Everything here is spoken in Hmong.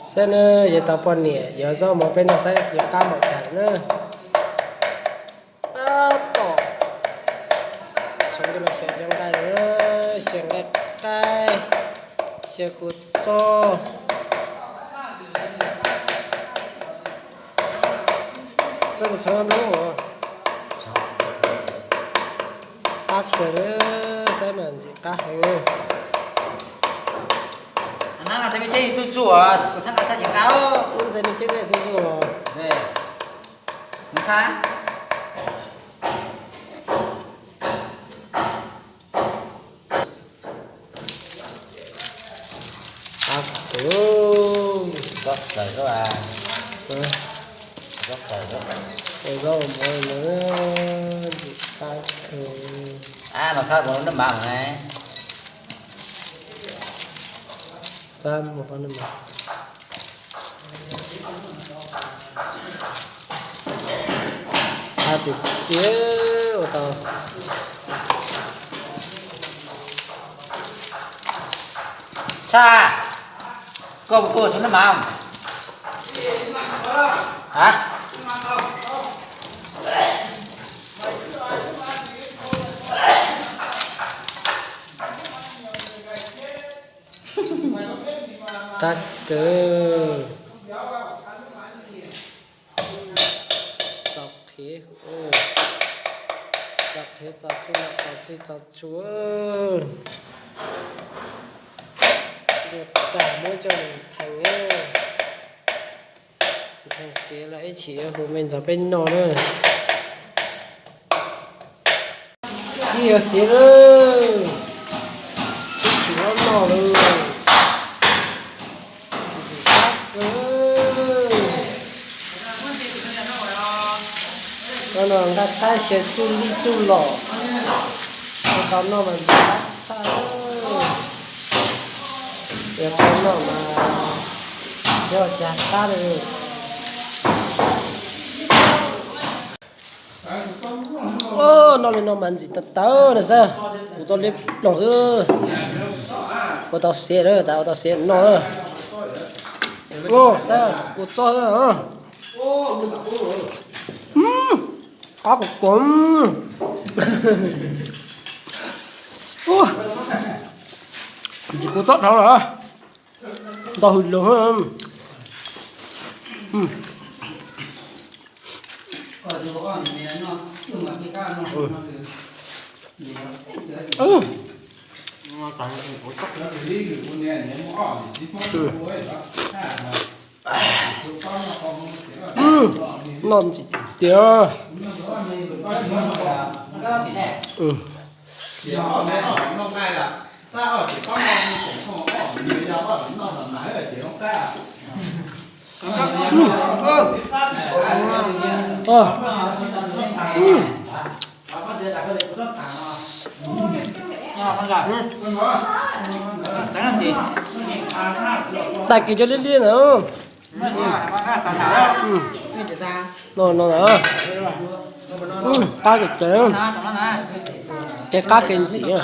Saib na, yog tau poj niam yuav zaub mov peb noj saib yuav qab npaum cas na. Tab tom txhoov cov no xyaw cov nqaij, xyaw nqaij qaib, xyaw kua txob. Koj txhoov lub qab kawg, saib mas ntxim qab heev. Ntxais me ceeb tu zuj. Qab kawg. Zaub txawv, zaub txawv, zaub mov no ntxim qab kawg. Ab, no txhob ua noj mas na. Txhob ua noj mas. Qab tiag tiag ua tau. Tshaj, koj puas koj txhob noj mas? Ha? Qab kawg. Txaus qhiav, txaus qhiav, txaus tshua, txaus txhij txaus tshua. Ntxuav tag muab coj mus theem, theem xiav los ib chim yuav hu me ntxog peb noj na. Ib yuav xiav lawm, ib chim yuav noj lawm. Ntxim qab kawg. Cov no nqaij qaib xyaw tsuj lij tsuj lom, ua tau noj mas ntxim qab tshaj. Yog muaj noj mas yog cag qab li. Noj li no mas ntxim tawv tawv na xwb, kuv txoj liab ploog xwb. Ua tau xiav lawm, tas ua tau xiav noj. Xwb kuv txoj, qab kuv kuv. Ntxim kuv txoj dhau lawm, ntau hws lug. Noj ntxim tiag. Tag kis cov liab liab na. No no na. Qab kawg, ces qab kawg ntxim.